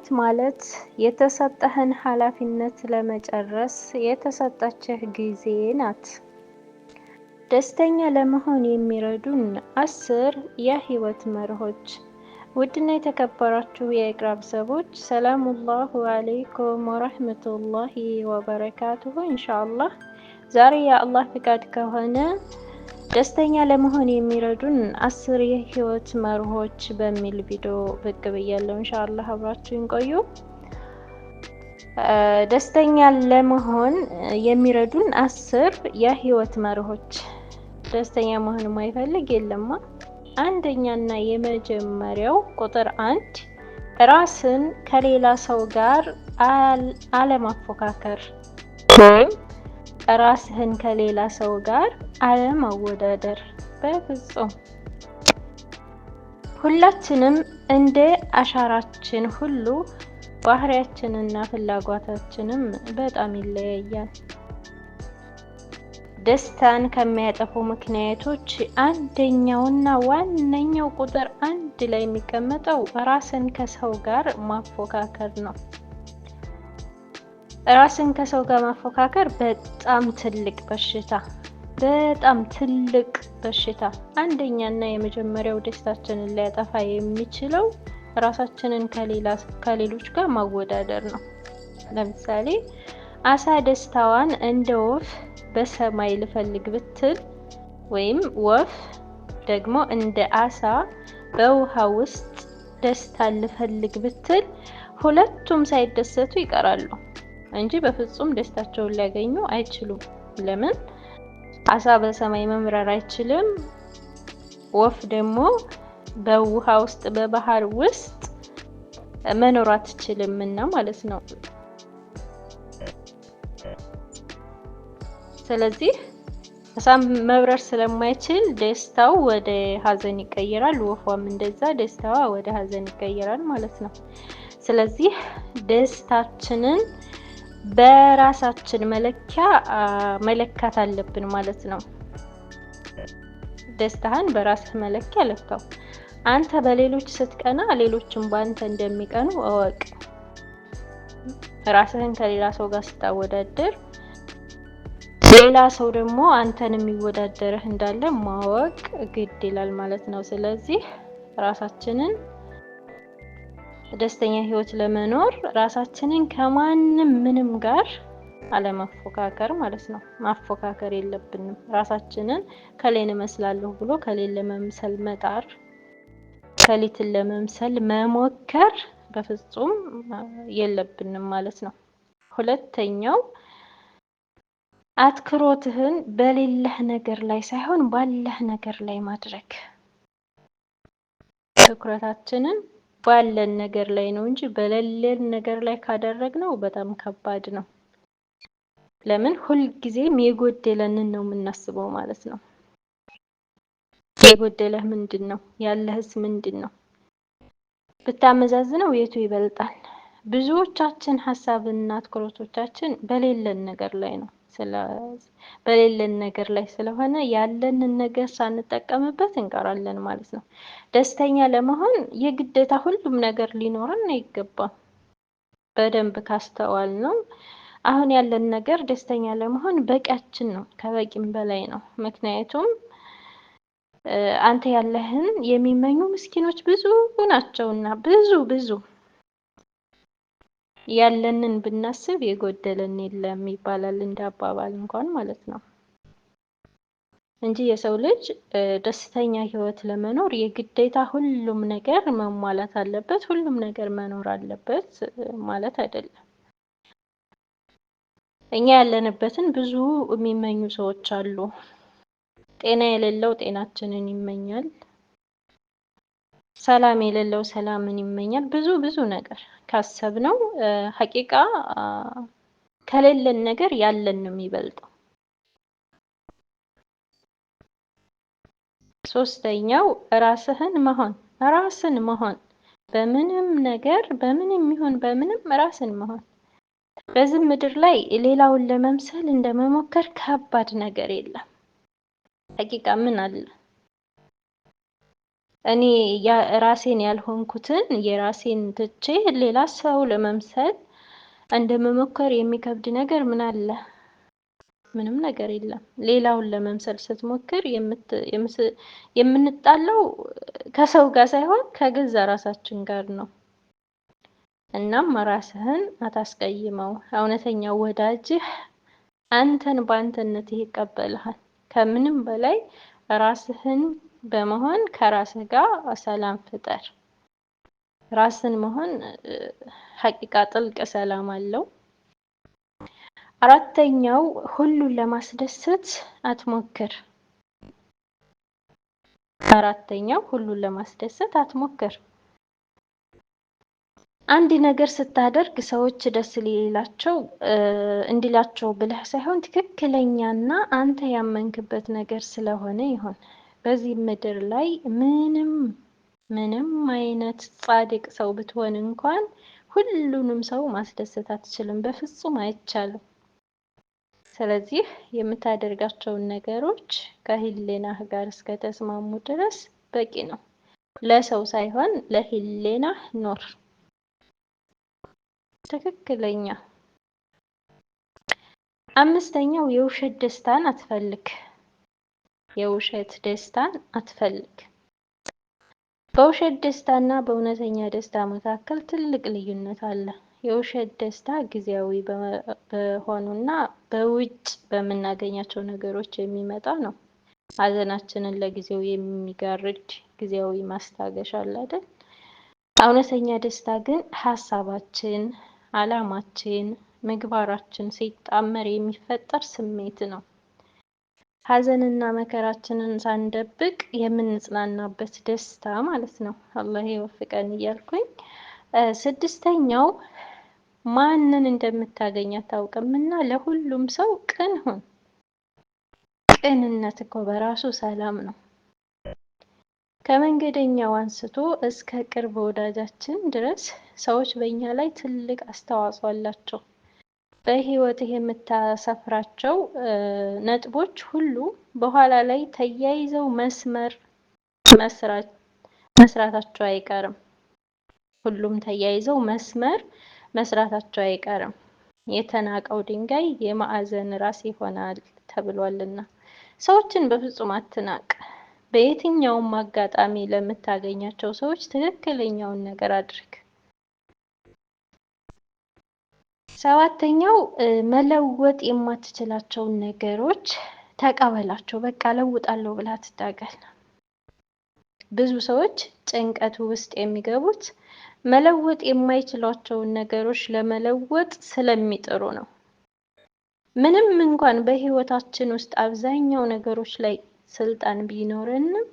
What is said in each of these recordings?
ህይወት ማለት የተሰጠህን ኃላፊነት ለመጨረስ የተሰጠችህ ጊዜ ናት። ደስተኛ ለመሆን የሚረዱን 10 የህይወት መርሆች። ውድና የተከበራችሁ የኢቅራ ቤተሰቦች ሰላሙላሁ አለይኩም ወረህመቱላሂ ወበረካቱሁ። ኢንሻአላህ ዛሬ የአላህ ፍቃድ ከሆነ ደስተኛ ለመሆን የሚረዱን 10 የህይወት መርሆች በሚል ቪዲዮ ብቅ ብያለሁ። ኢንሻአላህ አብራችሁን ቆዩ። ደስተኛ ለመሆን የሚረዱን 10 የህይወት መርሆች። ደስተኛ መሆን የማይፈልግ የለማ። አንደኛና የመጀመሪያው ቁጥር 1 ራስን ከሌላ ሰው ጋር አለማፎካከር ወይም ራስህን ከሌላ ሰው ጋር አለማወዳደር በፍጹም። ሁላችንም እንደ አሻራችን ሁሉ ባህሪያችንና ፍላጎታችንም በጣም ይለያያል። ደስታን ከሚያጠፉ ምክንያቶች አንደኛውና ዋነኛው ቁጥር 1 ላይ የሚቀመጠው ራስን ከሰው ጋር ማፎካከር ነው። ራስን ከሰው ጋር ማፎካከር በጣም ትልቅ በሽታ፣ በጣም ትልቅ በሽታ። አንደኛና የመጀመሪያው ደስታችንን ሊያጠፋ የሚችለው ራሳችንን ከሌሎች ጋር ማወዳደር ነው። ለምሳሌ አሳ ደስታዋን እንደ ወፍ በሰማይ ልፈልግ ብትል ወይም ወፍ ደግሞ እንደ አሳ በውሃ ውስጥ ደስታን ልፈልግ ብትል ሁለቱም ሳይደሰቱ ይቀራሉ እንጂ በፍጹም ደስታቸውን ሊያገኙ አይችሉም። ለምን? አሳ በሰማይ መብረር አይችልም። ወፍ ደግሞ በውሃ ውስጥ በባህር ውስጥ መኖር አትችልምና ማለት ነው። ስለዚህ አሳ መብረር ስለማይችል ደስታው ወደ ሀዘን ይቀየራል። ወፏም እንደዛ ደስታዋ ወደ ሀዘን ይቀየራል ማለት ነው። ስለዚህ ደስታችንን በራሳችን መለኪያ መለካት አለብን ማለት ነው። ደስታህን በራስህ መለኪያ ለካው። አንተ በሌሎች ስትቀና ሌሎችም በአንተ እንደሚቀኑ እወቅ። ራስህን ከሌላ ሰው ጋር ስታወዳደር ሌላ ሰው ደግሞ አንተን የሚወዳደርህ እንዳለ ማወቅ ግድ ይላል ማለት ነው። ስለዚህ ራሳችንን ደስተኛ ህይወት ለመኖር ራሳችንን ከማንም ምንም ጋር አለማፎካከር ማለት ነው። ማፎካከር የለብንም። ራሳችንን ከሌን እመስላለሁ ብሎ ከሌን ለመምሰል መጣር፣ ከሊትን ለመምሰል መሞከር በፍጹም የለብንም ማለት ነው። ሁለተኛው አትኩሮትህን በሌለህ ነገር ላይ ሳይሆን ባለህ ነገር ላይ ማድረግ። ትኩረታችንን ባለን ነገር ላይ ነው እንጂ በሌለን ነገር ላይ ካደረግነው በጣም ከባድ ነው። ለምን? ሁልጊዜም የጎደለንን ነው የምናስበው ማለት ነው። የጎደለህ ምንድን ነው? ያለህስ ምንድን ነው? ብታመዛዝነው የቱ ይበልጣል? ብዙዎቻችን ሀሳብና አትኩሮቶቻችን በሌለን ነገር ላይ ነው። በሌለን ነገር ላይ ስለሆነ ያለንን ነገር ሳንጠቀምበት እንቀራለን ማለት ነው። ደስተኛ ለመሆን የግዴታ ሁሉም ነገር ሊኖረን አይገባም። በደንብ ካስተዋል ነው አሁን ያለን ነገር ደስተኛ ለመሆን በቂያችን ነው፣ ከበቂም በላይ ነው። ምክንያቱም አንተ ያለህን የሚመኙ ምስኪኖች ብዙ ናቸውና ብዙ ብዙ ያለንን ብናስብ የጎደለን የለም ይባላል እንደ አባባል እንኳን ማለት ነው። እንጂ የሰው ልጅ ደስተኛ ህይወት ለመኖር የግዴታ ሁሉም ነገር መሟላት አለበት፣ ሁሉም ነገር መኖር አለበት ማለት አይደለም። እኛ ያለንበትን ብዙ የሚመኙ ሰዎች አሉ። ጤና የሌለው ጤናችንን ይመኛል። ሰላም የሌለው ሰላምን ይመኛል። ብዙ ብዙ ነገር ካሰብነው ሀቂቃ ከሌለን ነገር ያለን ነው የሚበልጠው። ሶስተኛው ራስህን መሆን፣ ራስን መሆን በምንም ነገር በምንም ይሁን በምንም ራስን መሆን። በዚህ ምድር ላይ ሌላውን ለመምሰል እንደመሞከር ከባድ ነገር የለም። ሀቂቃ ምን አለ? እኔ ራሴን ያልሆንኩትን የራሴን ትቼ ሌላ ሰው ለመምሰል እንደመሞከር የሚከብድ ነገር ምን አለ? ምንም ነገር የለም። ሌላውን ለመምሰል ስትሞክር የምንጣለው ከሰው ጋር ሳይሆን ከገዛ ራሳችን ጋር ነው። እናም ራስህን አታስቀይመው። እውነተኛው ወዳጅህ አንተን በአንተነትህ ይቀበልሃል። ከምንም በላይ ራስህን በመሆን ከራስህ ጋር ሰላም ፍጠር። ራስን መሆን ሀቂቃ ጥልቅ ሰላም አለው። አራተኛው ሁሉን ለማስደሰት አትሞክር። አራተኛው ሁሉን ለማስደሰት አትሞክር። አንድ ነገር ስታደርግ ሰዎች ደስ ሊላቸው እንዲላቸው ብለህ ሳይሆን ትክክለኛና አንተ ያመንክበት ነገር ስለሆነ ይሆን። በዚህ ምድር ላይ ምንም ምንም አይነት ጻድቅ ሰው ብትሆን እንኳን ሁሉንም ሰው ማስደሰት አትችልም፣ በፍጹም አይቻልም። ስለዚህ የምታደርጋቸውን ነገሮች ከህሊናህ ጋር እስከተስማሙ ድረስ በቂ ነው። ለሰው ሳይሆን ለህሊናህ ኖር። ትክክለኛ። አምስተኛው የውሸት ደስታን አትፈልግ። የውሸት ደስታን አትፈልግ። በውሸት ደስታና በእውነተኛ ደስታ መካከል ትልቅ ልዩነት አለ። የውሸት ደስታ ጊዜያዊ በሆኑና በውጭ በምናገኛቸው ነገሮች የሚመጣ ነው። ሀዘናችንን ለጊዜው የሚጋርድ ጊዜያዊ ማስታገሻ አለ አይደል? እውነተኛ ደስታ ግን ሀሳባችን፣ አላማችን፣ ምግባራችን ሲጣመር የሚፈጠር ስሜት ነው። ሀዘንና መከራችንን ሳንደብቅ የምንጽናናበት ደስታ ማለት ነው። አላህ ይወፍቀን እያልኩኝ፣ ስድስተኛው ማንን እንደምታገኝ አታውቅምና ለሁሉም ሰው ቅን ሁን። ቅንነት እኮ በራሱ ሰላም ነው። ከመንገደኛው አንስቶ እስከ ቅርብ ወዳጃችን ድረስ ሰዎች በእኛ ላይ ትልቅ አስተዋጽኦ አላቸው። በህይወትህ የምታሰፍራቸው ነጥቦች ሁሉ በኋላ ላይ ተያይዘው መስመር መስራታቸው አይቀርም። ሁሉም ተያይዘው መስመር መስራታቸው አይቀርም። የተናቀው ድንጋይ የማዕዘን ራስ ይሆናል ተብሏልና ሰዎችን በፍጹም አትናቅ። በየትኛውም አጋጣሚ ለምታገኛቸው ሰዎች ትክክለኛውን ነገር አድርግ። ሰባተኛው መለወጥ የማትችላቸውን ነገሮች ተቀበላቸው። በቃ ለውጣለሁ ብለህ አትታገል። ብዙ ሰዎች ጭንቀቱ ውስጥ የሚገቡት መለወጥ የማይችሏቸውን ነገሮች ለመለወጥ ስለሚጥሩ ነው። ምንም እንኳን በህይወታችን ውስጥ አብዛኛው ነገሮች ላይ ስልጣን ቢኖረንም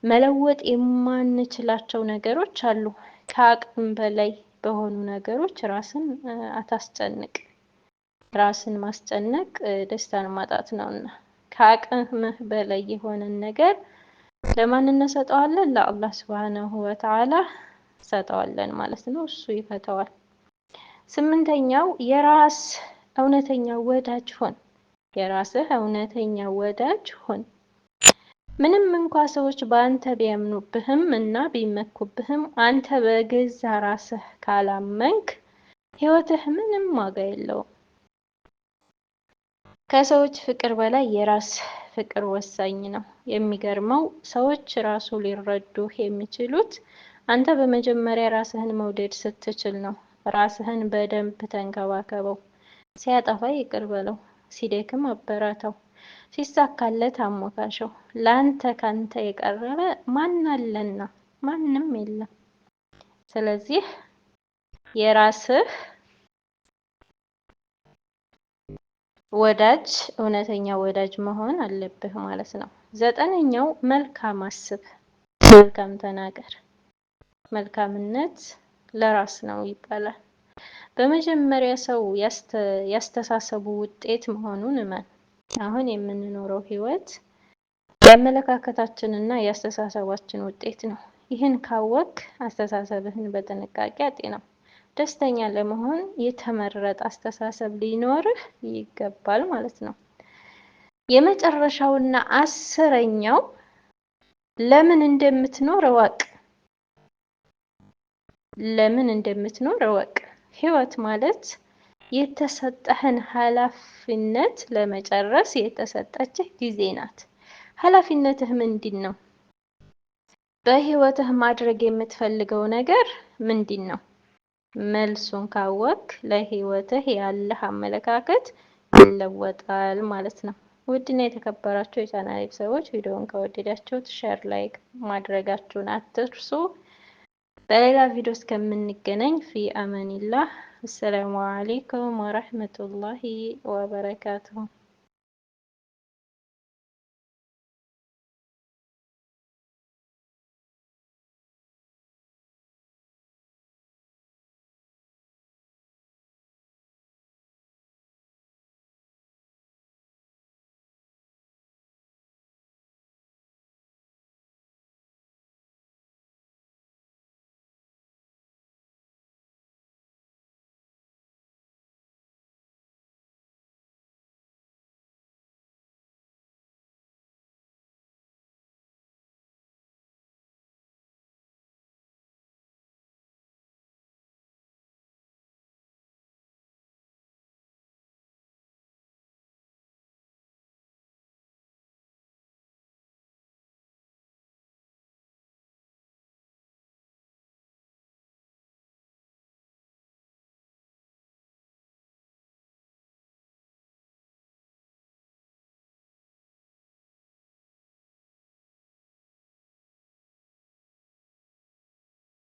መለወጥ የማንችላቸው ነገሮች አሉ። ከአቅም በላይ በሆኑ ነገሮች ራስን አታስጨንቅ። ራስን ማስጨነቅ ደስታን ማጣት ነውና ከአቅምህ በላይ የሆነን ነገር ለማን እንሰጠዋለን? ለአላህ ሱብሃነሁ ወተዓላ እንሰጠዋለን ማለት ነው። እሱ ይፈተዋል። ስምንተኛው የራስ እውነተኛ ወዳጅ ሁን። የራስህ እውነተኛ ወዳጅ ሁን። ምንም እንኳ ሰዎች በአንተ ቢያምኑብህም እና ቢመኩብህም አንተ በገዛ ራስህ ካላመንክ ህይወትህ ምንም ዋጋ የለውም። ከሰዎች ፍቅር በላይ የራስ ፍቅር ወሳኝ ነው። የሚገርመው ሰዎች ራሱ ሊረዱህ የሚችሉት አንተ በመጀመሪያ ራስህን መውደድ ስትችል ነው። ራስህን በደንብ ተንከባከበው። ሲያጠፋ ይቅር በለው፣ ሲደክም አበራታው፣ ሲሳካለት አሞካሸው። ለአንተ ካንተ የቀረበ ማን አለና? ማንም የለም። ስለዚህ የራስህ ወዳጅ እውነተኛ ወዳጅ መሆን አለብህ ማለት ነው። ዘጠነኛው መልካም አስብ፣ መልካም ተናገር። መልካምነት ለራስ ነው ይባላል። በመጀመሪያ ሰው ያስተሳሰቡ ውጤት መሆኑን እመን። አሁን የምንኖረው ህይወት የአመለካከታችንና የአስተሳሰባችን ውጤት ነው። ይህን ካወቅ አስተሳሰብህን በጥንቃቄ አጤነው። ደስተኛ ለመሆን የተመረጠ አስተሳሰብ ሊኖርህ ይገባል ማለት ነው። የመጨረሻውና 10ኛው ለምን እንደምትኖር እወቅ። ለምን እንደምትኖር እወቅ። ህይወት ማለት የተሰጠህን ኃላፊነት ለመጨረስ የተሰጠችህ ጊዜ ናት። ኃላፊነትህ ምንድን ነው? በህይወትህ ማድረግ የምትፈልገው ነገር ምንድን ነው? መልሱን ካወቅክ ለህይወትህ ያለህ አመለካከት ይለወጣል ማለት ነው። ውድና የተከበራችሁ የቻናሌ ሰዎች ቪዲዮውን ከወደዳችሁት share፣ like ማድረጋችሁን አትርሱ። በሌላ ቪዲዮ እስከምንገናኝ في أمان الله። السلام عليكم ورحمة الله وبركاته።